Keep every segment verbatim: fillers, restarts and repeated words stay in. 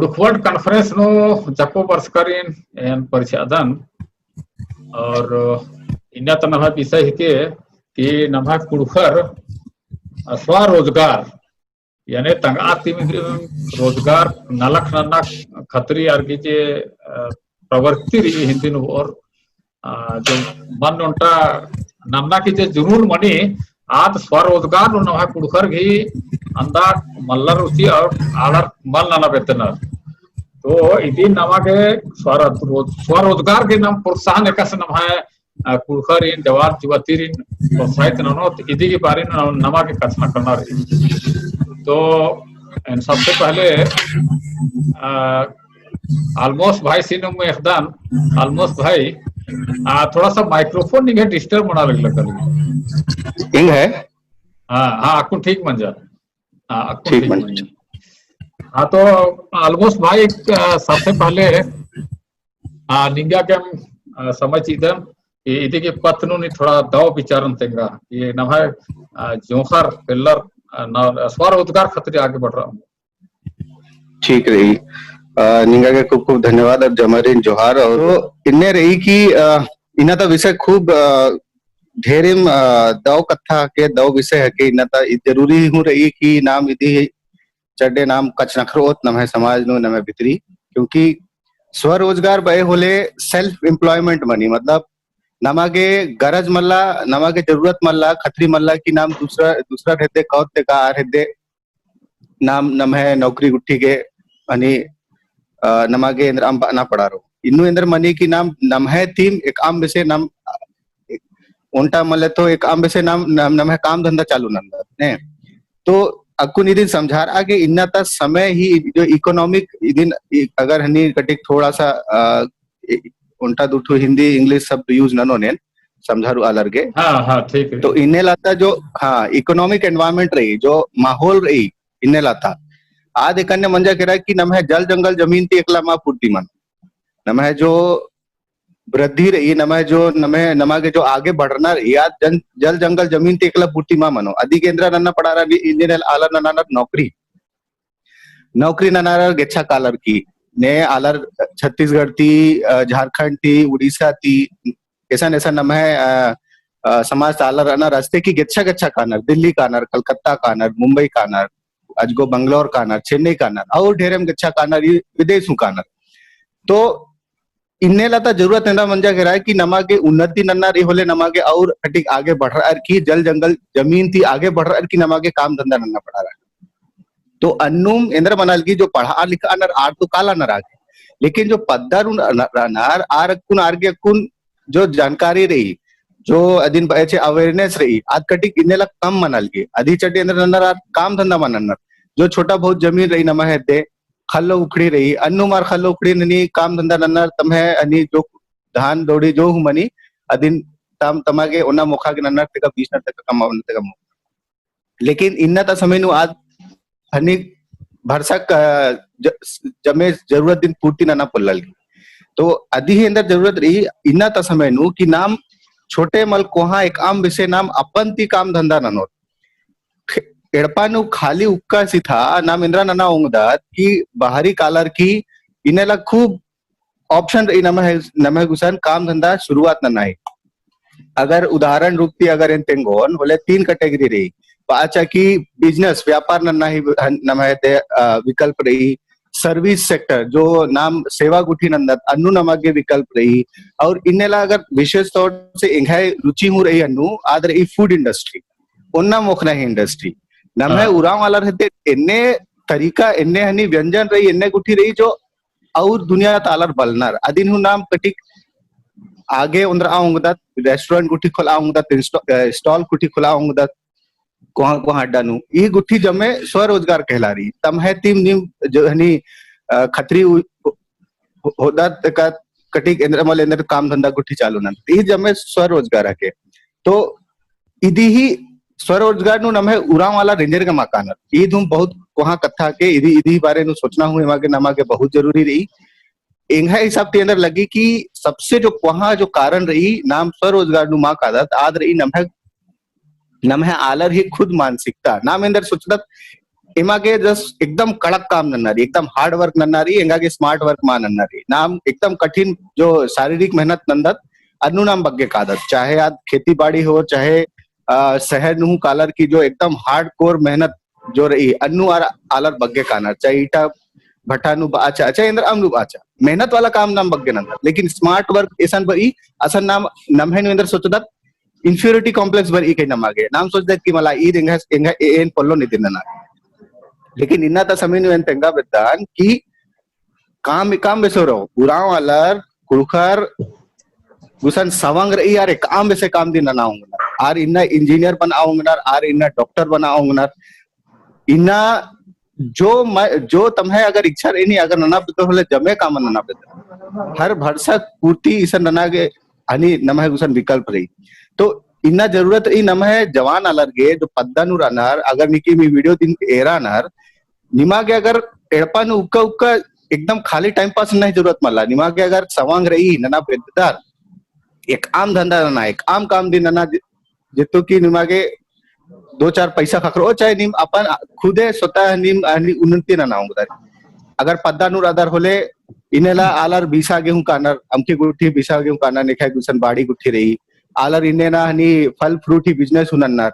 कुँड़ुख़ World Conference नू जको बरचकारिन एन परिछादन। और इन्ना ता नम्है विषय हिके कि नम्है कुँड़ुख़र स्वरोजगार यानी तंगआ तिम रोजगार नलख नन्ना खतरी आर गे जे, अ, प्रवृत्ति रई हिन्दी नू और, अ, जो मन ओन्टा नन्ना की जे जुनून मनी आद स्वरोजगार नू नम्है कुँड़ुख़र गही अन्दा मल्लर उची और आलर मल नना बेद्दनर। तो इदी नमा गे स्वरो-, स्वरोजगार गे नाम प्रोत्साहन एकासे नम्है अ, कुँड़ुख़रिन, जवार जुवातिरिन प्रोत्साहित ननोत इदी के बारे नू नमा गे कछनखरना रई। तो एन सबसे पहले, अ, आलमोस भाईसिन हूँ एख़दन, आलमोस भाई, अ, थोड़ा सा microphone निंग्है disturb मना लगलका। एंग्है? हाँ, हाँ, अक्कुन ठीक मंजा। हाँ, अक्कुन ठीक ठीक मंजा। मंजा। हाँ, तो आलमोस भाई, अ, सबसे पहले आ, निंगा गे एम, आ, समय चिअदन, इ-, इदी गे पत्त नू नी थोड़ा दव विचारन तेंगा। ये नम्है, आ, जोंख़र पेल्लर, आ, न-, स्वरोजगार खतरी आगे बढ़रआ। ठीक रई। आ, निंगा गे खूब खूब धन्यवाद और जमरिन जोहार। और तो इन्ने रई कि, आ, इन्ना ता विषय खूब, आ, ढेरिम, आ, दव कत्था हके, दव विषय हके, इन्ना ता इ जरूरी हूँ रई कि नाम इदी चड्डे नाम कछनखरओत नम्है समाज नू नम्है भितरी, क्योंकि स्वरोजगार बए होले self employment मनी, मतलब नमा गे गरज मल्ला, नमा गे जरूरत मल्ला, खतरी मल्ला कि नाम दूसरा, दूसरा हेद्दे कौत ते का आर हेद्दे नाम नम्है नौकरी गुट्ठी गे अनि, अ, नमा गे एन्देर अम्बा ना पड़ारो। इन्नु एन्देर मनी कि नाम नम्है तीम एकअम बेसे नाम, अ, ओन्टा मल्ले तो एकअम बेसे नाम, नाम, नम्है काम धंधा चालू नन्दत, ने? तो अक्कुन इदिन समझारआ गे इन्ना ता समय ही जो economic इदिन इ-, अगर हनी कटिक थोड़ा सा, अ, इ-, ओन्टा दुठो हिंदी, English शब्द use ननोन एन, समझारऊ आलर गे। हाँ, हाँ, ठीक है। तो इन्ने लाता जो, हाँ, economic environment रई, जो माहौल रई, इन्ने लाता। आद एकन्ने मंजा केरा कि नम्है जल जंगल जमीन ती एकला मा पूर्ति मनो। नम्है जो वृद्धि रई, नम्है जो, नम्है, नमा गे जो आगे बढ़रना रई, आद जन-, जल जंगल जमीन ती एकला पूर्ति मा मनो। अदी गे एन्देर नन्ना पड़ारा, इन्ने आलर नन्ना नौकरी। नौकरी ननार गेच्छा कालर की, ने आलर छत्तीसगढ़ ती, अ, झारखंड ती, उड़ीसा ती, एसन एसन नम्है, अ, अ, समाज ता आलर रअनर, अस्ते की गेच्छा गेच्छा कानर, दिल्ली कानर, कलकत्ता कानर, मुंबई कानर, अजगो बंगलोर कानर, चेन्नई कानर, और ढेरेम गेच्छा कानर, ई विदेश हूँ कानर। तो इन्ने लाता जरूरत एन्देर मंजा केरा कि नमा गे उन्नति नन्ना रई होले नमा गे और कटिक आगे बढ़रअर की, जल जंगल जमीन ती आगे बढ़रअर की नमा गे काम धंधा नन्ना पड़ारा। तो अन्नुम एन्देर मना लगी जो पढ़ा लिखा रअनर आर तो काला नर आगे, लेकिन जो पद्दा नू रअनर आर अक्कुन आर गे अक्कुन जो जानकारी रई, जो अदिन बएचे awareness रई, आद कटिक इन्ने ला कम मना लगी। अदी चड्डे एन्देर नन्नर आर काम धंधा मा नन्नर। जो छोटा बहुत जमीन रई नम्है हेद्दे, खल्लो उखड़ी रई, अन्नुम आर खल्लो उखड़ी ननी काम धंधा नन्नर तम्है अनि जो धान दौड़ी जो हूँ मनी, अदिन तम, तमा गे ओना मोखा गे नन्नर तेका बीस नर तेका कमावन तेका मोखा। लेकिन इन्ना ता समय नू आद हनी भरसक, अ, ज-, जमे जरूरत दिन पूर्ति नना पोल्ला लगी। तो अदी ही एन्देर जरूरत रई इन्ना ता समय नू कि नाम छोटे मल कोहाँ एकअम बेसे नाम अपन ती काम धंधा ननोर। ख-, एड़पा नू खाली उक्का सिथा नाम एन्देर नना ओंगदत कि बाहरी कालर की इन्ने ला खूब option रई नम्है, नम्है गुसन काम धंधा शुरुआत नन्ना ही। अगर उदाहरण रूप ती अगर एन तेंगोन, होले तीन category रई। पाछा की business, व्यापार नन्ना ही नम्है ते, अ, विकल्प रई, service sector, जो नाम सेवा गुट्ठी नन्दत, अन्नु नमा गे विकल्प रई, और इन्ने ला अगर विशेष तौर से एंग्है रुचि हूँ रई अन्नु, आद रई food industry, ओन्ना मोखना ही industry। नम्है हाँ। उराँव आलर हेद्दे एन्ने तरीका, एन्ने हनी व्यंजन रई, एन्ने गुट्ठी रई जो और दुनिया ता आलर बलनर। अदिन हूँ नाम कटिक आगे ओन्द्रआ ओंगदत, restaurant गुट्ठी खोलआ ओंगदत, insta-, अ, stall गुट्ठी खोलआ ओंगदत, कोहाँ, कोहाँ अड्डा नू। ई गुट्ठी जम्मे स्वरोजगार कहलारी। तम्है तीम नीम जो हनी, अ, खतरी उ-, हो-, होदत का कटिक एन्देर मल एन्देर काम धंधा गुट्ठी चालू नन। ई जम्मे स्वरोजगार हके। तो इदी ही स्वरोजगार नू नम्है उराँव आलर एन्देर गे मा कानर। ईद हूँ बहुत कोहाँ कत्था के इदी, इदी बारे नू सोचना हूँ एमा गे नमा गे बहुत जरूरी रई। एंग्है हिसाब ती एन्देर लगी कि सबसे जो कोहाँ जो कारण रई नाम स्वरोजगार नू मा कादत आद रई नम्है, नम्है आलर ही खुद मानसिकता। नाम एन्देर सोचदत एमा गे just एकदम कड़क काम नन्ना रई, एकदम hard work नन्ना रई, एंगा गे smart work मा नन्ना रई। नाम एकदम कठिन जो शारीरिक मेहनत नन्दत, अन्नु नाम बग्गे कादत। चाहे आद खेती बाड़ी हो, चाहे, अ, शहर नू कालर की जो एकदम hardcore मेहनत जो रई, अन्नु आर आलर बग्गे कानर, चाहे ईटा भट्टा नू बाचा, चाहे एन्दरम नू बाचा, मेहनत वाला काम नाम बग्गे नन्दत। लेकिन smart work एसन बरई, असन नाम नम्है नू एन्दर सोचदत, inferiority complex बरई कई नमा गे। नाम सोचदत कि मला ईद एंगा, एंगा ए-, एन पोल्लोन इदिन नना। लेकिन इन्ना ता समय नू एन तेंगा बेद्दन कि काम, काम बेसे रओ, उराँव आलर, कुँड़ुख़र गुसन सवंग रई आर एकअम बेसे काम दिम नना ओंगनर। आर इन्ना engineer बना ओंगनर, आर इन्ना doctor बना ओंगनर। इन्ना जो मैं, जो तम्है अगर इच्छा रई नी, अगर नना बेद्दोर होले जमे काम नना बेद्दोर। हर भरसक पूर्ति इसन नना गे हनी नम्है गुसन विकल्प रई। तो इन्ना जरूरत रई नम्है जवान आलर गे जो पद्दा नू रअनर, अगर नीकिम ई video दिम एरानर, निमा गे अगर एड़पा नू उक्का उक्का एकदम खाली time pass नना ही जरूरत मल्ला। निमा गे अगर सवंग रई, नना बेद्दर, एकअम धंधा नना, एकअम काम दिम नना, जि-, जित्तु कि निमा गे दो चार पैसा ख़क्खरओ, चाहे नीम अपन खुदे स्वतः नीम, आ, नी उन्नति नना ओंगदर। अगर पद्दा नू रअदर होले, इन्नेला आलर बीसा गे हूँ कानर, अमके गुट्ठी बीसा गे हूँ कानर, नेखय गुसन बाड़ी गुट्ठी रई, आलर इन्नेना हनी फल fruit ही business हूँ नन्नर,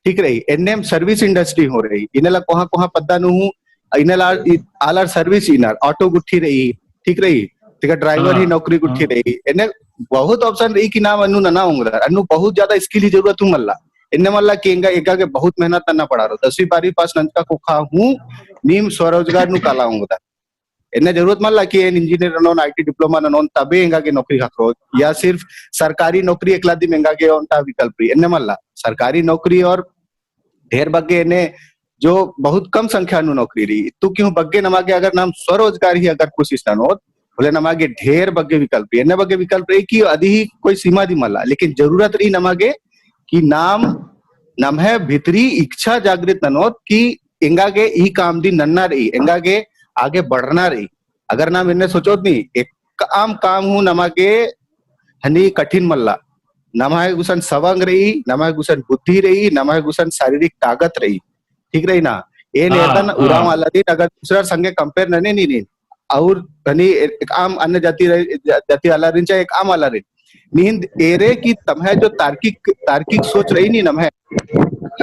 ठीक रई। एन्नेम service industry हूँ रई। इन्नेला कोहाँ कोहाँ पद्दा नू हूँ, इन्नेला इ-, आलर service इनर, auto गुट्ठी रई, ठीक रई। तिका driver ही हाँ, नौकरी गुट्ठी हाँ। रई। एन्ने बहुत option रई कि नाम अन्नु नना ओंगदर। अन्नु बहुत ज्यादा skill ही जरूरत हूँ मल्ला। एन्ने मल्ला कि एंगा, एंगा गे बहुत मेहनत नन्ना पड़ारो। दसवीं बारहवीं pass नंजका कोखा हूँ नीम स्वरोजगार नू काला ओंगदर। एन्ने जरूरत मल्ला कि एन engineer ननोन, IT diploma ननोन, तबे एंगा गे नौकरी ख़क्खरो, या सिर्फ सरकारी नौकरी एकला दिम एंगा गे ओन्टा विकल्प रई, एन्ने मल्ला। सरकारी नौकरी और ढेर बग्गे एन्ने जो बहुत कम संख्या नू नौकरी रई, इत्तु कि हूँ बग्गे नमा गे अगर नाम स्वरोजगार ही अगर कोशिश ननोत, होले नमा गे ढेर बग्गे विकल्प रई। एन्ने बग्गे विकल्प रई कि अदी ही कोई सीमा दिम मल्ला, लेकिन जरूरत रई नमा गे कि नाम नम्है भितरी इच्छा जागृत ननोत कि एंगा गे ई काम दिम नन्ना रई, एंगा गे आगे बढ़ना रई। अगर नाम एन्ने सोचोत नी, एकअम काम हूँ नमा गे हनी कठिन मल्ला। नम्है गुसन सवंग रई, नम्है गुसन बुद्धि रई, नम्है गुसन शारीरिक ताकत रई। ठीक रई ना? एन हाँ, एरदन हाँ। उराँव आलारिन अगर दूसरा संगे compare नने नीन, और हनी एकअम अन्य जाति रई, जा-, जाति आलारिन चाहे एकअम आलारिन। नीन एरे कि तम्है जो तार्किक, तार्किक सोच रई नी नम्है,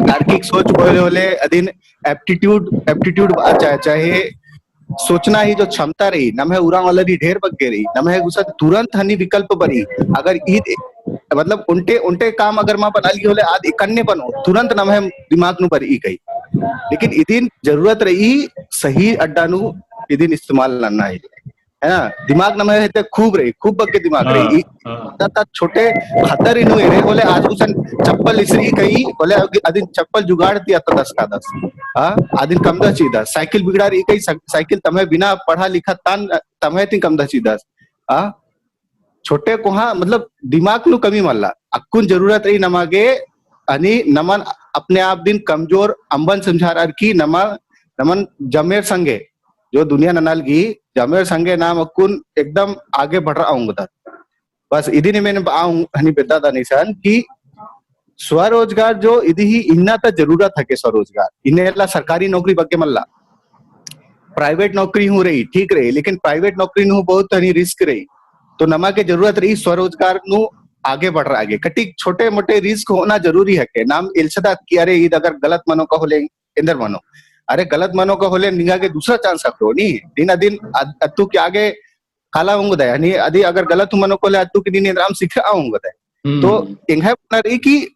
तार्किक सोच होले होले अदिन aptitude, aptitude बा चाहे, चाहे सोचना ही जो क्षमता रई, नम्है उराँव आलारिन ढेर बग्गे रई, नम्है गुसन तुरंत हनी विकल्प बरई। अगर ईद, मतलब ओन्टे, ओन्टे काम अगर मा बना लगी होले आद एकन्ने बनो, तुरंत नम्है दिमाग नू बरई कई। लेकिन इदिन जरूरत रई सही अड्डा नू इदिन इस्तेमाल नन्ना ही। है ना? दिमाग नम्है हेते खूब रई, खूब बग्गे दिमाग रई। हाँ, ई हाँ। ता, ता छोटे खद्दर इन्नु एरे होले आद गुसन चप्पल इसरी कई होले अदिन चप्पल जुगाड़ ती अत्ता दस का दस। हाँ? अदिन कमदस चिदस। साइकिल बिगड़ा रई कई सा-, साइकिल तम्है बिना पढ़ा लिखा तान तम्है ती कमदस चिदस। हाँ? छोटे कोहाँ मतलब दिमाग नू कमी मल्ला। अक्कुन जरूरत रई नमा गे हनी नमन अपने आप दिम कमजोर अम्बन समझारर की नमा, नमन जमेर संगे जो दुनिया नना लगी, जमेर संगे नाम अक्कुन एकदम आगे बढ़रआ ओंगदत। बस इदिन एन बआ ओंग-, हनी बेद्दादन इसन कि स्वरोजगार जो इदी ही इन्ना ता जरूरत हके स्वरोजगार। इन्नेला सरकारी नौकरी बग्गे मल्ला। Private नौकरी हूँ रई, ठीक रई, लेकिन private नौकरी नू बहुत हनी risk रई। तो नमा गे जरूरत रई स्वरोजगार नू आगे बढ़रआ गे। कटिक छोटे मोटे risk होना जरूरी हके। नाम एल्चदत कि अरे ईद अगर गलत मनो का होले एन्देर मनो। अरे गलत मनो का होले निंगा गे दूसरा chance हको नी। नीन अदिन अद-, अत्तु कि आगे काला ओंगदय, यानी अदी अगर गलत हूँ मनो का होले अत्तु कि नीन एन्देरम सिखरआ ओंगदय। हम्म। तो एंग्है बअना रई कि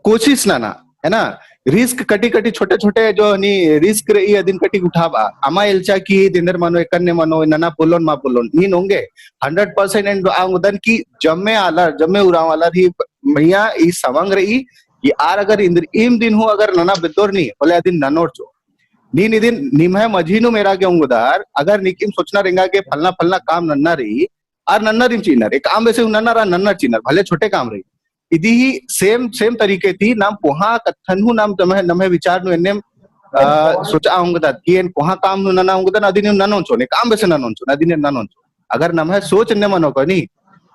कोशिश नना, है ना? Risk कटी कटी छोटे छोटे जो नी risk रई अदिन कटी उठाबआ। अमा एल्चा कि ईद एन्देर मनो, एकन्ने मनो, नना पोल्लोन मा पोल्लोन, नीन ओंगे hundred percent एन बआ ओंगदन कि जम्मे आलर, जम्मे उराँव आलर ही मइय्याँ ई सवंग रई कि आर अगर इन्द्रिइम दिन हूँ अगर नना बेद्दोर नी, होले अदिन ननोर चो। नीन इदिन निम्है मझी नू मेरा गे ओंगदर, अगर नीकिम सोचनर एंगा गे फलना फलना काम नन्ना रई, आर नन्नर चिअनर, एकअम बेसे हूँ नन्नर, आर नन्नर चिअनर, भले छोटे काम रई। इदी ही same, same तरीके ती नाम कोहाँ कत्थन हूँ नाम नम्है, नम्है विचार नू एन्नेम, अ, सोचआ ओंगदत कि एन कोहाँ काम नू नना ओंगदन, अदिन ननोन चोन, एकअम बेसे ननोन चोन, अदिन ननोन चोन। अगर नम्है सोच एन्ने मनो का नी,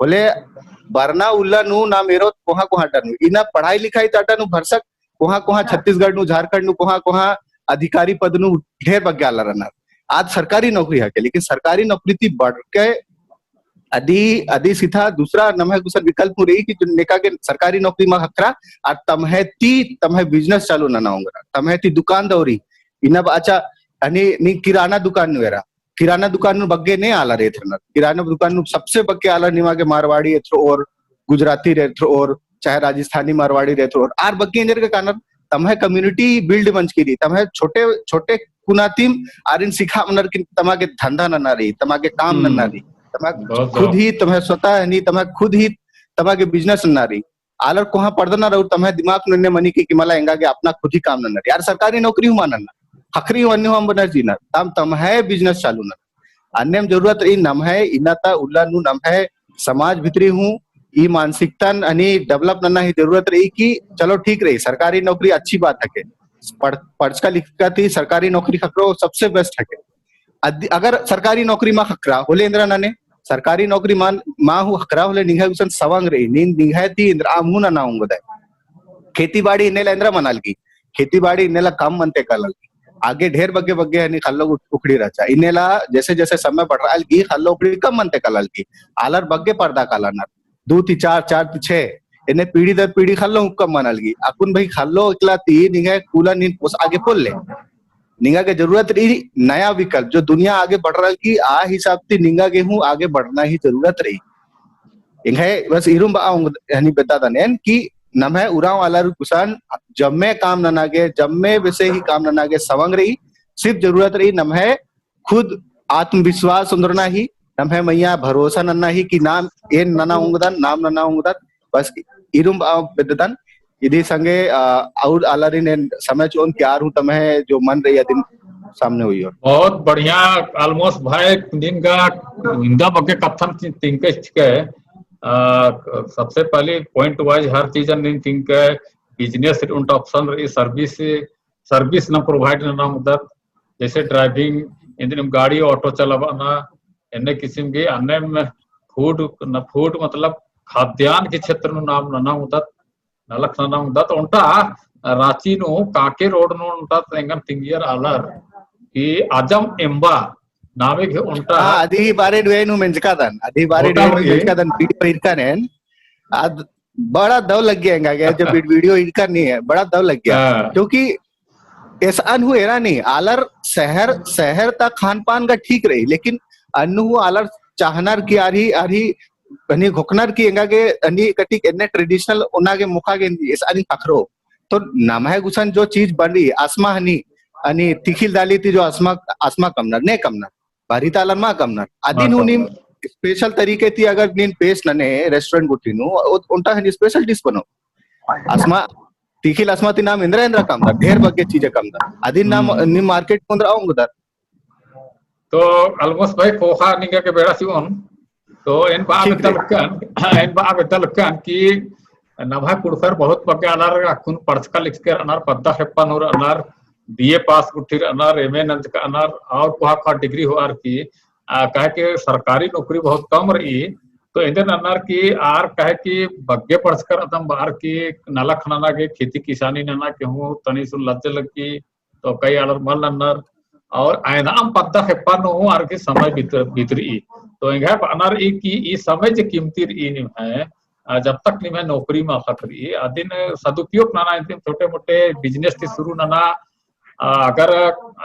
होले बरना उल्ला नू नाम एरोत कोहाँ कोहाँ अड्डा नू, इन्ना पढ़ाई लिखाई ता अड्डा नू भरसक कोहाँ कोहाँ छत्तीसगढ़ नू, झारखंड नू, कोहाँ कोहाँ अधिकारी पद नू ढेर बग्गे आलर रअनर। आद सरकारी नौकरी हके, लेकिन सरकारी नौकरी ती बढ़के अदी, अदी सीधा दूसरा नम्है गुसन विकल्प हूँ रई कि जो नेका गे सरकारी नौकरी मा ख़क्खरा, आर तम्है ती, तम्है business चालू नना ओंगरा, तम्है ती दुकान दौरी, इन्ना बाचा, अनि नीन किराना दुकान नू एरा, किराना दुकान नू बग्गे ने आलर एथरनर, किराना दुकान नू सबसे बग्गे आलर निमा गे मारवाड़ी एथरओर, गुजराती एथरओर, चाहे राजस्थानी मारवाड़ी एथरओर, आर बग्गे एन्देर गे कानर, तम्है community build मंजकी रई, तम्है छोटे, छोटे कुना तीम आरिन सिखाबअनर कि तमा गे धंधा नन्ना रई, तमा गे काम हम्म। नन्ना रई, तमा बहुत खुद ही, तम्है स्वतः हनी, तम्है खुद ही, तमा गे business नन्ना रई। आलर कोहाँ पढ़दनर और तम्है दिमाग नू एन्ने मनी कि, कि मला एंगा गे अपना खुद ही काम नन्ना रई। आर सरकारी नौकरी हूँ मा नन्ना, ख़क्खरी हूँ अन्ने हूँ अम्बनर चिअनर, ताम तम्है business चालू नन्ना। अन्नेम जरूरत रई नम्है, इन्ना ता उल्ला नू नम्है समाज भितरी हूँ ई मानसिकतन अनि develop नन्ना ही जरूरत रई कि चलो ठीक रई, सरकारी नौकरी अच्छी बात हके, पढ़-, पढ़चका लिखचका ती सरकारी नौकरी ख़क्खरो सबसे best हके। अदि-, अगर सरकारी नौकरी मा ख़क्खरा होले एन्दरा नने, सरकारी नौकरी मा, मा हूँ ख़क्खरा होले निंग्है गुसन सवंग रई, नीन निंग्है ती एन्दरा आम हूँ नना ओंगदय। खेती बाड़ी इन्नेला एन्दरा मना लगी, खेती बाड़ी इन्नेला कम मनते काला लगी। आगे ढेर बग्गे बग्गे हनी ख़ल्लो उख-, उखड़ी रहचा। इन्नेला जैसे जैसे समय बढ़रआ लगी, ख़ल्लो उखड़ी कम मनते काला लगी। आलर बग्गे परदा कालनर। दू ती चार, चार ती छे, एन्ने पीढ़ी दर पीढ़ी ख़ल्लो हूँ कम मना लगी। अक्कुन भाई ख़ल्लो एकला ती निंग्है कुला नीन पोसआ गे पोल्ले। निंगा गे जरूरत रई नया विकल्प, जो दुनिया आगे बढ़रआ लगी, आ हिसाब ती निंगा गे हूँ आगे बढ़ना ही जरूरत रई। एंग्है बस इरुम बआ ओंग-, हनी बेद्दादन एन कि नम्है उराँव आलर गुसन जम्मे काम नना गे, जम्मे बेसे ही काम नना गे सवंग रई, सिर्फ जरूरत रई नम्है खुद आत्मविश्वास ओन्द्रना ही, नम्है मइय्याँ भरोसा नन्ना ही कि नाम एन नना ओंगदन, नाम नना ओंगदन, बस इरुम बआ बेद्ददन। इदी संगे, अ, और आलारिन एन समय चिओन कि आर हूँ तम्है जो मन रई अदिन सामने उइयोर। बहुत बढ़िया, almost भाई, नीन गा इन्दा बग्गे कत्थन ति-, तिंकस चिके, अ, सबसे पहले point wise हर चीजन नीन तिंके, business रई ओन्टा option रई, service, service नम provide नना ओंगदत, जैसे driving, इन्देनिम गाड़ी auto चलाबअना, एन्ने किसिम गे अन्नेम food, न food मतलब खाद्यान्न के क्षेत्र नू नाम नना ओंगदत, नलख नना ओंगदत, ओन्टा राँची नू कांके road नू ओन्टा एंगन तिंगियर आलर कि अजम एम्बा नामे गे ओन्टा। हाँ, अदी ही बारे नू एन हूँ मेंजकादन, अदी ही बारे नू होटल एन हूँ गे। मेंजकादन, video इरकन एन, अद बड़ा दव लग्गिया एंगा गे, जब वीड-, video इरकन नहीं है, बड़ा दव लग्गिया। हाँ। क्योंकि एसआन हूँ एरा नहीं, आलर शहर, शहर ता खान पान गा ठीक रई, लेकिन अन्नु हूँ आलर चाहनर कि आर ही, आर ही हनी घोखनर कि एंगा गे हनी कटिक एन्ने traditional ओना गे मोख़ा गे एसआन ही ख़क्खरो। तो नम्है गुसन जो चीज बनरई, असमा हनी, हनी तिखिल दाली ती जो असमा, असमा कमनर, ने कमनर, बारी ता आलर मा कमनर। अदिन हूँ नीम special तरीके ती अगर नीन पेश नने restaurant गुट्ठी नू, ओ-, ओन्टा हनी special dish बनो। असमा, तिखिल असमा ती नाम एन्दरा एन्दरा कमदर, ढेर बग्गे चीज कमदर। अदिन नाम हम्म। नीम market नू ओन्द्रआ ओंगदर। तो almost भाई कोहा निंगा गे बेड़ा चिओन। तो एन बआ ठीक बेद्दा लक्कन, एन बआ बेद्दा लक्कन कि नम्है कुँड़ुख़र बहुत बग्गे आलर अक्कुन पढ़चका लिखचका रअनर, पद्दा खेप्पा नू रअनर, बीए पास गुट्ठी रअनर, एमए नंजका रअनर, और कोहा कोहा degree होअर की, आ, काहे कि सरकारी नौकरी बहुत कम रई, तो एन्देर नन्नर कि आर काहे कि बग्गे पढ़चका रअदम बअर की नलख नना गे खेती किसानी नना गे हूँ तनी सुन लज्जा लग्गी, तो कई आलर मल नन्नर, और आयनाम पद्दा खेप्पा नू हूँ आर गे समय बितर-, बितरई। तो एंग्है बअना रई कि ई समय जे कीमती रई निम्है, आ, जब तक निम्है नौकरी मा ख़क्खरई, अदिन सदुपयोग नना, इन्तिम छोटे मोटे business ती शुरू नना, आ, अगर,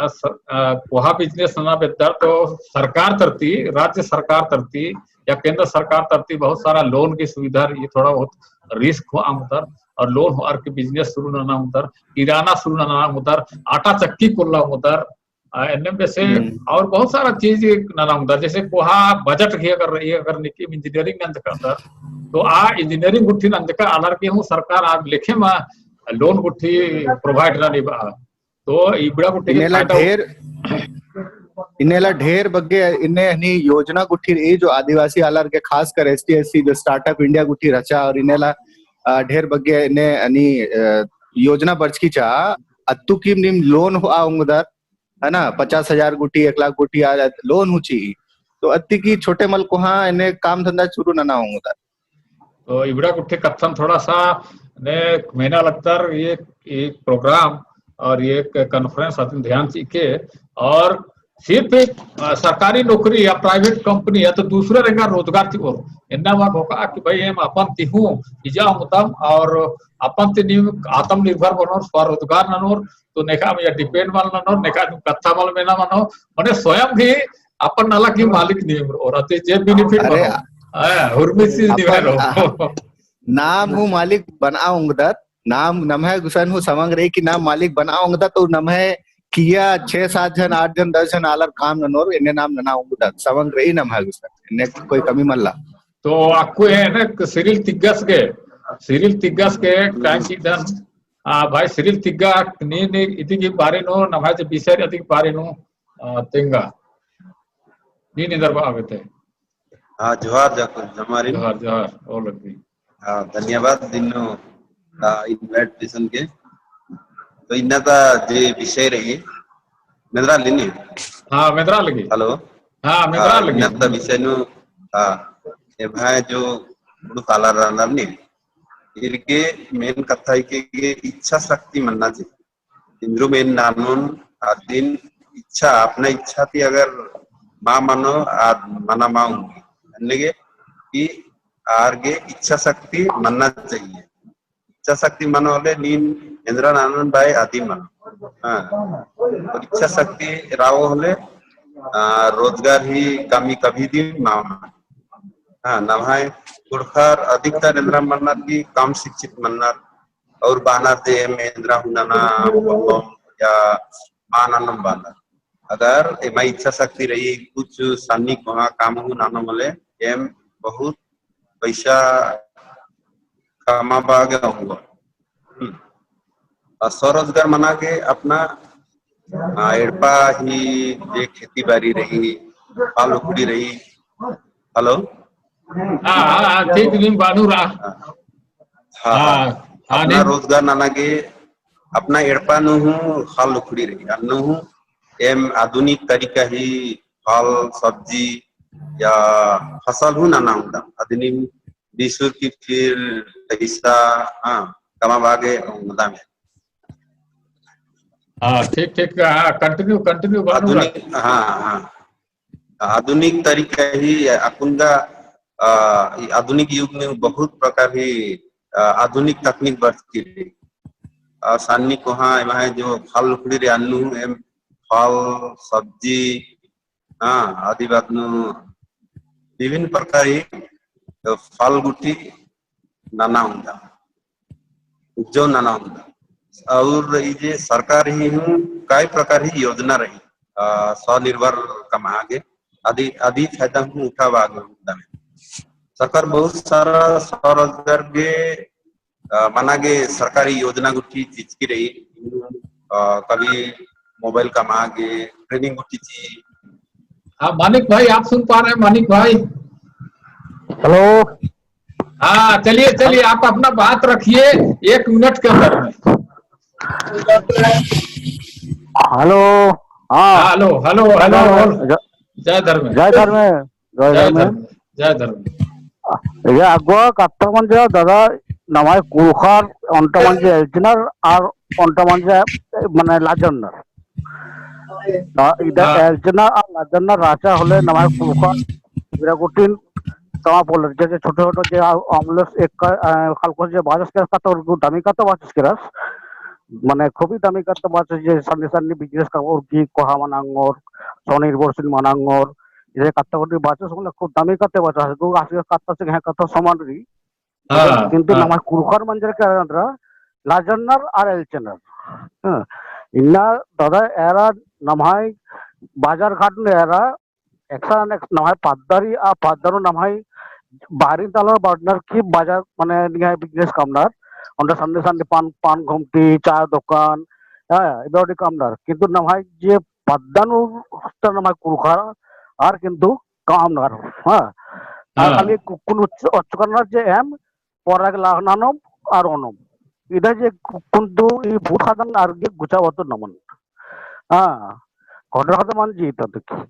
आ, स-, आ, कोहा business नना बेद्दर तो सरकार तरती, राज्य सरकार तरती या केंद्र सरकार तरती बहुत सारा loan की सुविधा रई, थोड़ा बहुत risk होआ ओंगदर, और loan होअर की business शुरू नना ओंगदर, किराना शुरू नना ओंगदर, आटा चक्की खोलआ ओंगदर, आ, एन्नेम बेसे हम्म। और बहुत सारा चीज नना ओंगदर, जैसे कोहा budget ही अगर, ये अगर निकिम engineering नंजका रअदर, तो आ engineering गुट्ठी नंजका आलर गे हूँ सरकार आ लेखे मा loan गुट्ठी provide ननी बआ। तो इबड़ा गुट्ठी के इन्नेला फायदा ढेर, इन्नेला ढेर बग्गे इन्ने हनी योजना गुट्ठी रई जो आदिवासी आलर गे खासकर ST SC जो Startup India गुट्ठी रहचा और इन्नेला, अ, ढेर बग्गे इन्ने हनी, अ, योजना बरचकी चा, अत्तु कीम नीम loan होआ ओंगदर, है ना, पचास हजार गुट्ठी, एक लाख गुट्ठी आ loan हूँ चिई। तो अत्ती की छोटे मल कोहाँ इन्ने काम धंधा शुरू नना ओंगदर। तो इबड़ा गुट्ठी कत्थन थोड़ा सा ने मेना लगदर ये, ये program और ये एक conference अदिन ध्यान चिके, और सिर्फ एक, अ, सरकारी नौकरी या private company या तो दूसरे रंगा रोजगार ती और इन्ना मा घोका कि भाई एम अपन ती हूँ इजा उतम और अपन ती नीम आत्मनिर्भर बनोर, स्वरोजगार ननोर, तो नेखा या depend मल ननोर, नेखा कत्था मल मेना मनो, मने स्वयं भी अपन नलख ही मालिक नीम और अति जे benefit अरे, मनो। हाँ, हुर्मी चीज नीम अपन, रहो। हाँ, नाम हूँ मालिक बना उंगदत, नाम नम्है गुसन हूँ समंग रही कि नाम मालिक बना उंगदत, तो नम्है किया छह सात जन, आठ जन, दस जन आलर काम ननोर, एन्ने नाम नना उंगदत, समंग रही नम्है गुसन, एन्ने कोई कमी मल्ला। तो अक्कु एन्ने सिरिल तिग्गस के, सिरिल तिग्गस के टाइम की धन, आ, भाई सिरिल तिग्गा, नी, नी, इदी की बारे नू, नम्है जे विषय अदी की बारे नू, आ, तेंगा। नी, नी दरबा आवे ते। हाँ, जोहार जाकुन, हमारी। जोहार, जोहार, और लग गई। हाँ, धन्यवाद दिन्नो, आ, invitation के। तो इन्ना ता जे विषय रही, मेंदरा लगी नी? हाँ, मेंदरा लगी। Hello? हाँ, मेंदरा हाँ, लगी। इन्ना ता विषय नू, हाँ, एम्है जो कुँड़ुख़ आलर रअनर नी, इरके main कत्था हिके कि इच्छा शक्ति मन्ना चाहिए। इन्द्रिम एन नानोन अदिन इच्छा, अपना इच्छा ती अगर मा मनो, आद मना मा उंगी। अन्ने गे कि आर गे इच्छा शक्ति मन्ना चाहिए। इच्छा शक्ति मनो होले नीन एन्द्रा नानोन बाय अदी मनो। हाँ। और इच्छा शक्ति रओ होले, आ, रोजगार ही कमी कभी दिन मा मनो। हाँ, नम्है कुँड़ुख़र अधिकतर एन्द्रा मन्नर कि कम शिक्षित मन्नर, और बानर जे एम एन्द्रा हूँ नना, या मा ननोम बानर। अगर एमा इच्छा शक्ति रही, कुछ सन्नी कोहाँ काम हूँ ननोम होले, एम बहुत पैसा कमाबआ गे ओंगोम। हम्म। और स्वरोजगार मना गे अपना, आ, एड़पा ही जे खेती बारी रही, फल उखड़ी रही। Hello? हाँ, हाँ, हाँ, ठीक, नीम बानू रआ। हाँ, हाँ, हाँ, हाँ, अपना नीम रोजगार नना गे, अपना एड़पा नू हूँ फल उखड़ी रही, अन्नु हूँ एम आधुनिक तरीका ही फल, सब्जी या फसल हूँ नना ओंगदम। अदिनिम बीसुर की फिर पैसा, हाँ, कमाबआ गे ओंगदम। हाँ, ठीक, ठीक, हाँ, continue, continue, बानू रआ। आधुनिक, हाँ, हाँ। आधुनिक तरीका ही अक्कुन गा, अ, ई आधुनिक युग में बहुत प्रकार ही, अ, आधुनिक तकनीक बरचकी रई। अ, सन्नी कोहाँ एम्है जो फल उखड़ी रई अन्नु एम फल, सब्जी, हाँ, अदी बाद नू विभिन्न प्रकार ही, अ, फल गुट्ठी नना ओंगदम। उपजाऊ नना ओंगदम। और ई जे सरकार ही हूँ कई प्रकार ही योजना रई, अ, स्वनिर्भर कमआ गे, अदी, अदी फायदा हूँ उठाबआ गे ओंगदम। सरकार बहुत सारा स्वरोजगार गे, अ, मना गे सरकारी योजना गुट्ठी चिचकी रई, अ, कभी mobile कमआ गे, training गुट्ठी ची। हाँ, मानिक भाई, आप सुन पा रहे हैं, मानिक भाई? Hello। हाँ, चलिए, चलिए, आप अपना बात रखिए एक मिनट के अंदर में। Hello। हाँ। Hello, hello, hello, hello। ज-, जय धर्मेस। जय धर्मेस। जय जय धर्मेस। धर्मेस। जय धर्मेस। ये अगुवा कत्था मंजा दादा, नम्है कुँड़ुख़र ओन्टा मंजा एल्चनर और ओन्टा मंजा मने लाजनर। आ, इदा हाँ। एल्चनर आ लाजनर रहचा होले नम्है कुँड़ुख़र इरा गुट्ठिन कमा पोल्लर, जे, जे छोटो छोटो जे आ, अमलेस एक का, आ, खलकोस जे बाचस केरस कत्था, और दामी कत्था बाचस केरस। मने खूबी दामी कत्था बाचस जे सन्नी सन्नी business का और की कोहा मना ओंगोर, स्वनिर्भरशील मना ओंगोर, जे कत्था गुट्ठी बाचस होले खूब दामी कत्था बाचस, गो आस कत्था से गहे कत्था समान रई। हाँ, किंतु हाँ। नम्है कुँड़ुख़र मंजर के एरा लाजनर और एल्चनर। हाँ, इन्ना दादा एरा नम्है बाजार घाट नू एरा एकसन एक नम्है पद्दा रई, आ पद्दा नू नम्है बाहरी तला बरनर की बाजार मने निंग्है business कमनर, ओन्टा सन्नी सन्नी पान, पान घुमटी, चाय दुकान, हाँ, इबड़ा गुट्ठी कमनर। किंतु नम्है जे पद्दा नू हस्तर नम्है कुँड़ुख़र आर किंतु कमनर, हाँ। आर हाँ। खाली कु-, कुन उच्च-, उच्चकरनर जे एम पोर्रा गे लाखना नोम आर ओनोम। इदा जे कु-, कुन दू ई भूत खादन आर गे गुचा वतो नमन। हाँ, घोटरा खादन मंजी इता तक।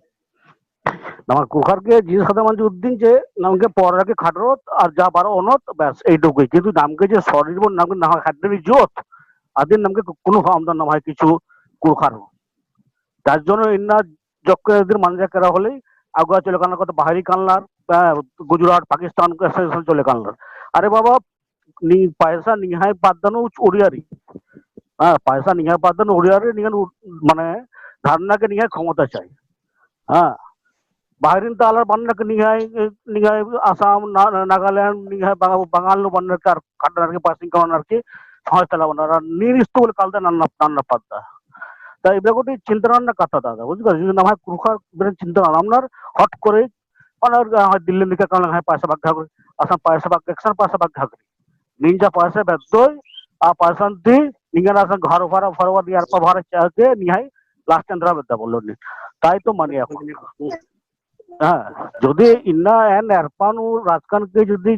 नम्है कुँड़ुख़र गे जींस खादन मंजी उद्दिन जे नमगे पोर्रा गे खड़रोत आर जा बरो ओनोत बस एदुगुई। किंतु नमगे जे शरीर बो नमगे नम्है खड्डे नी जोत, अदिन नमके कुक्कुन फाम दा नम्है किछु कुँड़ुख़र हूँ। तार जोन इन्ना जोक्क दिन मंजा केरा होले, अगुवा चले कानर को तो बाहरी कानर, अ, गुजरात, पाकिस्तान के ऐसे, ऐसे चले कानर। अरे बाबा, नी पैसा निंग्है पद्दा नू उड़िया रई। हाँ, पैसा निंग्है पद्दा नू उड़िया रई, निंगन उ-, मने धरना के निंग्है क्षमता चाही। हाँ, बाहरिन ता आलर बन्नर के निंग्है, निंग्है आसाम, ना-, नागालैंड, निंग्है बंग-, बंगाल नू बन्नर के, अर खड्डनर के, पैसिंग कमनर के, समझ तला बन्नर, अर नीन इस्तु बोले कालदय नन्ना, नन्ना पद्दा। ता इबड़ा गूटी चिंता नन्ना कत्था दादा, बुझ गा, जो नम्है कुँड़ुख़र इबड़ा चिंता नन्ना हट करे, और, और, हाँ, दिल्ली निका काला है पैसा बग्गा करे, असन पैसा बग्गा, एकसन पैसा बग्गा करे। नीन जा पैसा बेद्दोय, आ पैसा ती, निंगन असन घर भरा, भरवा दिया, अरपा भरा चाह के, निंग्है last एन्दरा बेद्दा बोलो नी। ताई तो मनिया को। हाँ, जुदी इन्ना एन एड़पा नू राजकन के जुदी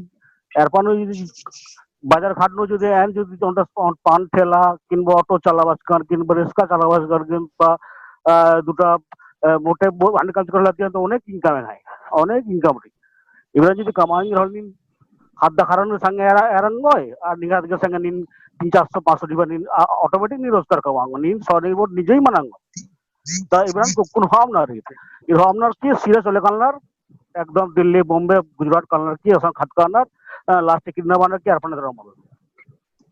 एड़पा नू जुदी बाजार घाट नू जुदी एन जुदी ओन्टा पान, पान ठेला, किनबो ऑटो चलाबचकन, किनबो रिक्शा चलाबचकन, किनबो, अ, दुटा, अ, मोटे बो-, हंड कम से कम लगियन तो अनेक income है, अनेक income रई। इबड़ा जुदी कमाई रहल नीन, ख़द्द ख़र्रन संगे एरा-, एरंगोय, अर निंग्है ख़द्द के संगे नीन तीन चार सौ पाँच सौ डिबा नीन, अ, automatic नीन रोजगार कमाओ, नीन स्वनिर्भर निजे ही मनाओ। ता इबड़न कुक्कुन होअम ना रई। ई होअम ना कि सीधा चले कानर, एकदम दिल्ली, बॉम्बे, गुजरात कानर की असन ख़द्द कानर, अ, last किन्ना बानर की अरपन दरा मल।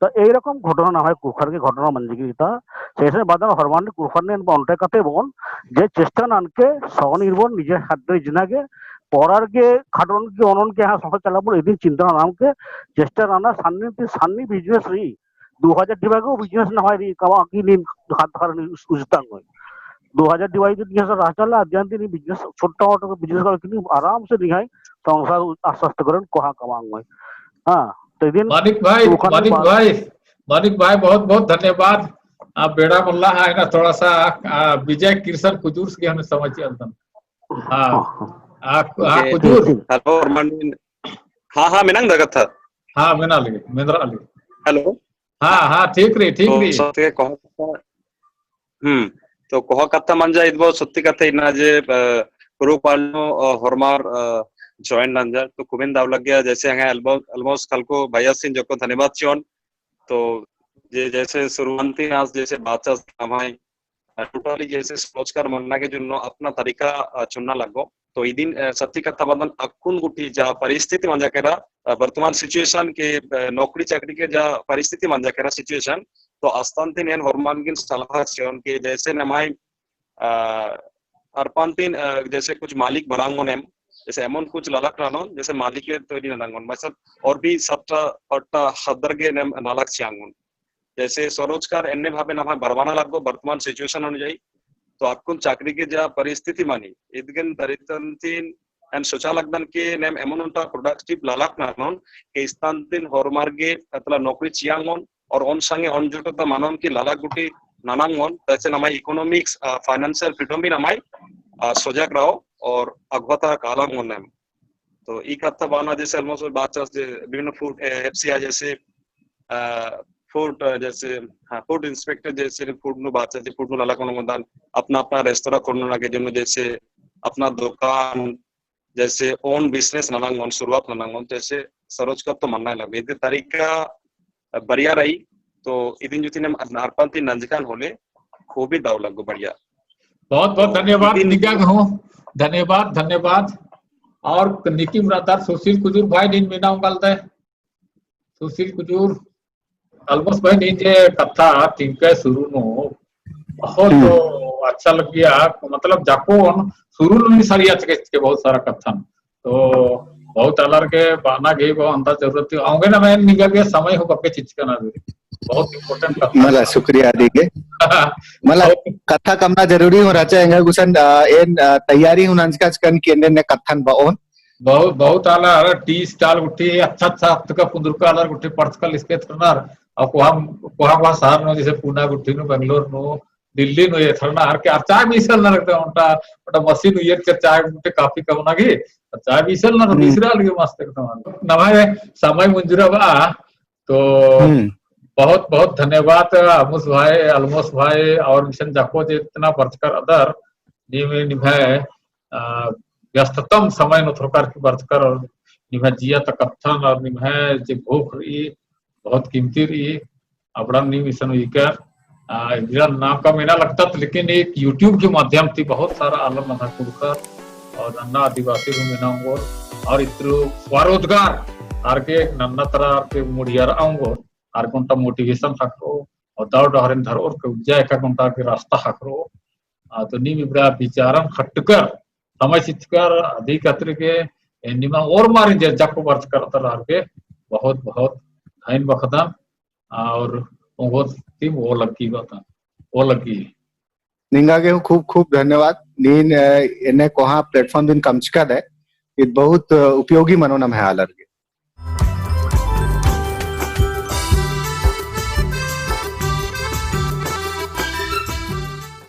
ता एई रकम घटना नम्है कुँड़ुख़र के घटना मंजकी रई ता। से से बअदन होरमर नी कुँड़ुख़र नीन ओन्टे कत्थे बओन, जे चेष्टा ननके, स्वनिर्भर निजे ख़द्द इजना गे, पोरर गे, ख़द्दन गे, ओनोन गे, हाँ, संसार चलाबओन, इदिन चिंता ननके, चेष्टा नना, सन्नी ती सन्नी business रई, दो हजार डिबा गे business नम्है रई, कमा की नीन ख़द्द ख़र्रन उस-, उजतांगोय। दो हजार डिबा गे business रहचा ला, अदिन ती नीन business, छोटा मोटा business करके नीन आराम से निंग्है संसार आश्वस्त करन कोहा कमांगोय। हाँ, तो इदिन मानिक भाई, कुँड़ुख़र नी मानिक बा- भाई, मानिक भाई, बहुत बहुत धन्यवाद। आ, बेड़ा मल्ला है ना, थोड़ा सा, आ, विजय किरसन कुजूर से हमें समझ के अंतन। हाँ, आ, आ, ओके। कुजूर। Hello, अरमान। हाँ, हाँ, मेनांग दगत था। हाँ, मेना लगे, मेंदरा लगे। Hello। हाँ, हाँ, ठीक रई, ठीक तो रई। सत्य कहा, हम्म, तो कोहा कत्था मंजा इदबो सत्ती कत्था इन्ना जे, अ, group आलनो, अ, होरमर, अ, join नंजर, तो कुमेन दव लग्गिया, जैसे हंगे almo-, almost खलको भैयासिन जोक्को धन्यवाद चिओन। तो जे जैसे शुरुआती आस जैसे बातचीत नम्है, अ, totally जैसे स्वरोजगार मन्ना गे जुन्नो अपना तरीका, अ, चुनना लग्गो। तो इदिन, अ, सत्ती कत्था बअदन अक्कुन गुट्ठी जा परिस्थिति मंजा केरा, अ, वर्तमान situation के, अ, नौकरी चाकरी के जा परिस्थिति मंजा केरा situation, तो अस्तान ती एन होरमन गे सलाह चिओन के जैसे नम्है, अ, अरपन ती, अ, जैसे कुछ मालिक बरआ ओंगोन एम, जैसे एमन कुछ ललख रअनोन, जैसे मालिक के तो इदिन नना ओंगोन, मतलब और भी सत्ता पट्टा ख़द्दर गे एम नलख चिआ ओंगोन। जैसे स्वरोजगार एन्ने भावे नम्है बरवाना लग्गो वर्तमान situation अनुयायी। तो अक्कुन चाकरी के जा परिस्थिति मनी, इदगेन दरितन ती एन सोचा लगदन के नेम एमन ओन्टा productive ललख ननोन के इस्तान ती होरमर गे मतलब नौकरी चिआ ओंगोन और ओन संगे ओन जुटो ता मनोन की ललख गुट्ठी नना ओंगोन, तैसे नम्है economics, अ, financial freedom भी नम्है, अ, सोजक रओ और अगुवा ता काला ओंगोन नेम। तो ई कत्था बअना जैसे almost बात चस जे विभिन्न food, ए, F C I जैसे, अ, food, अ, जैसे, हाँ, food inspector जैसे food नू बात चस जे food नू ललख ओंगोन दन, अपना, अपना रेस्तरां खोलना लगे, जनु जैसे अपना दुकान, जैसे own business नना ओंगोन, शुरुआत नना ओंगोन, जैसे सरोज का तो मन्ना लगे। इदे तरीका बढ़िया रई, तो इदिन जुतिन एम अरपन ती नंजकन होले, खूबी दव लग्गो बढ़िया। बहुत, बहुत तो धन्यवाद, इदिन निंगा हूँ, धन्यवाद, धन्यवाद। और निकी मुरादार सुशील कुजूर भाई, नीन मेना ओंगोल दे। सुशील कुजूर, almost भाई, नीन जे कत्था तिंका शुरू नू, बहुत हम्म। अच्छा लग्गिया, मतलब, जाको शुरू नू नी सरिया चके, चके बहुत सारा कत्थन। तो बहुत आलर के बअना गे बहुत अंदाज जरूरत थी। औंगे ना मैं निंगा गे समय हूँ बग्गे चिच्चकन अदी। बहुत important कत्था। मला शुक्रिया अदी गे। मला बहुत कत्था कमना जरूरी हूँ रहचा एंगा गुसन, अ, एन, अ, तैयारी हूँ नंजका चिच्चकन कि एन्ने एन्ने कत्थन बओन। बहुत, बहुत आलर tea stall गुट्ठी, अच्छा, अच्छा, अत्तका पुंदुरका आलर गुट्ठी पढ़चका लिखचका एथरनर। और कोहा, कोहा, कोहा शहर नू, जैसे पुणे गुट्ठी नू, बेंगलोर नू, दिल्ली नू एथरनर के, अर चाय बीसलनर एकदम ओन्टा, ओन्टा मशीन उइयर के चाय गुट्ठी coffee कमना गे, अर चाय बीसलनर हम्म। बीसरआ लगे मस्त एकदम। नम्है समय मुंजुरा बआ, तो हम्म। बहुत, बहुत धन्यवाद अलमोस भाई, अलमोस भाई और मिशन जाको जितना बरचकर अदर, निम-, निम्है, अ, व्यस्ततम समय नू थोरकर की बरचकर और निम्है जिया ता कत्थन और निम्है जे भूख रई, बहुत कीमती रई। अबड़ा नीम इसन उइकर, आ, इबड़ा नाम का मेना लगता था, लेकिन एक YouTube के माध्यम ती बहुत सारा आलर नम्है कुँड़ुख़र और नन्ना आदिवासी हूँ मेना ओंगोर और इत्रु स्वरोजगार आर गे नन्ना तरा आर गे मुड़ियर ओंगोर, आर गे ओन्टा motivation ख़क्खरो और दव डहरेन धरओर के उज्जा एका ओन्टा आर गे रास्ता ख़क्खरो। आ, तो नीम इबड़ा विचारन खट्टकर, समय चिच्चकर, अदी खतरी गे, ए, निमा ओर्मारिन जे जक्क बरचकर तर आर गे बहुत, बहुत धइन बअदन, आ, और ओंगोत तिम ओ लग्गी बअदन, ओ लग्गी। निंगा गे हूँ खूब, खूब धन्यवाद। नीन, अ, एन्ने कोहाँ platform दिन कमचकदय, ईद बहुत, अ, उपयोगी मनो नम्है आलर गे।